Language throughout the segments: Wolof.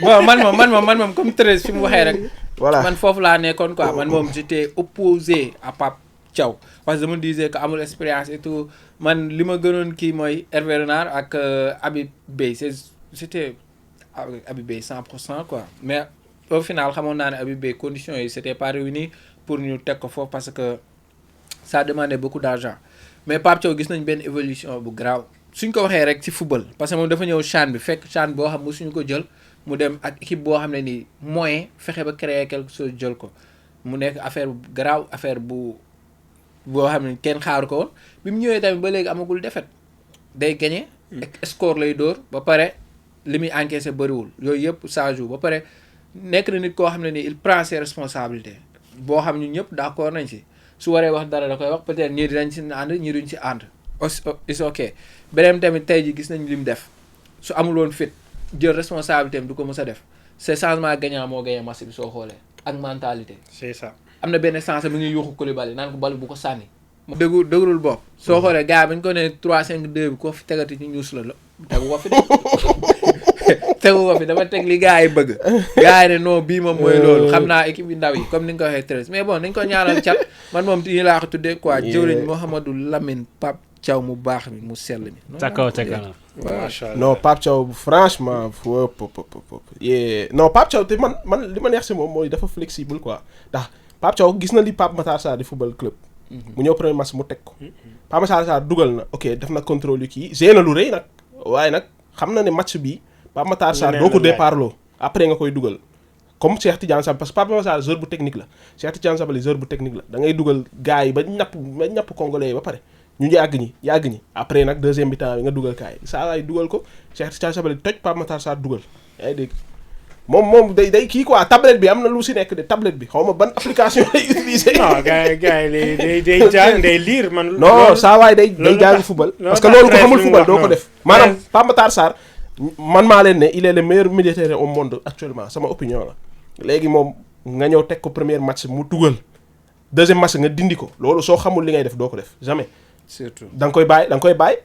bon man moom comme Thérèse fi mu waxee rek. voilà man foofu laa nekkoon quoi man moom j'étais opposé à Pape Thiaw parce que je me disais que amul expérience et tout man li ma gënoon kii mooy Hervé Renard ak Habib Beye c'était Habib Beye 100% quoi mais au final xamoon naa ne Habib Beye conditions yi c'était pas réuni pour ñu teg ko foofu parce que ça demandait beaucoup d'argent mais Pape Thiaw gis nañ benn évolution bu grave suñ ko waxee rek ci football parce que moom dafa ñëw CHAN bi fekk CHAN boo xam musuñu ko jël mu dem ak équipe boo xam ne nii moyen fexe ba créer quelque chose jël ko mu nekk affaire bu grave affaire boo xam ne kenn xaaru ko woon bi mu ñëwee tamit ba léegi amagul défaite day gagné score lay dóor ba pare li muy encaissé bëriwul yooyu yëpp ça joue ba pare nekk na nit koo xam ne nii il prend ses responsabilités boo xam ñu ñëpp d'accord nañ si su waree wax dara da koy wax peut-être ñii dinañ si ànd ñii duñ si ànd it's ok beneen tamit tey ji gis nañ li mu def su amul woon fit jël responsabilité am du ko mës a def c'est changement gagnant moo gagné match bi soo xoolee ak mentalité. c'est ça. am na benn sens mi ngi yuuxu Koulibaly naan ko bal bu ko sànni. dëgërul bopp soo xoolee gars bañ ko ne 3-5-2 bi koo fi tegati ci ñuus la tegu ko fi de tegu ko fi dafa teg li gars yi bëgg. gars yi ne non bii moom mooy loolu xam naa équipe yu ndaw yi comme ni nga ko waxee Thérèse mais bon nañ ko ñaanal cat man moom yi laa ko tuddee quoi. jëwriñ Mouhamadou Lamine Pape Thiaw mu baax mi mu sell mi. ca kaw ca kanam. macha allah non Pape Thiaw franchement non Pape Thiaw te man li ma neex si moom mooy dafa flexible quoi ndax Pape Thiaw gis na li Pape Matar Sarr di football club. mu ñëw premier match mu teg ko. Pape Matar Sarr dugal na ok def na contrôle yu kii gée na lu rëy nag waaye nag xam na ne match bi Pape Matar Sarr doo ko départ loo après nga koy dugal. comme Cheikh Tidiane Sabaly parce que Pape Matar Sarr joueur bu technique la Cheikh Tidiane Sabaly joueur bu technique la da ngay dugal gars yi ba ñapp congolais yi ba pare. ñu yàgg ñi après nag deuxième mi-temps bi nga dugal kaay saa waay dugal ko Cheikh Tidiane Sabaly toj Pape Matar Sarr dugal yaa ngi dégg moom day kii quoi tablette bi am na lu si nekk de tablette bi xaw ma ban application lay utiliser. non gars yi day jàng day lire man. non saa waay day jàng football. parce que loolu ko xamul football doo ko def. maanaam Pape Matar Sarr man maa leen ne il est le meilleur militaire au monde actuellement sama opinion la léegi moom nga ñëw teg ko premier match mu dugal deuxième match nga dindi ko loolu soo xamul li ngay def doo ko def jamais. surtout da nga koy bàyyi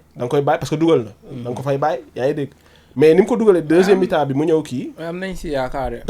parce que dugal na. da nga ko fay bàyyi yaa ngi dégg mais ni mu ko dugalee deuxième mi-temps bi mu ñëw kii. am nañ si yaakaar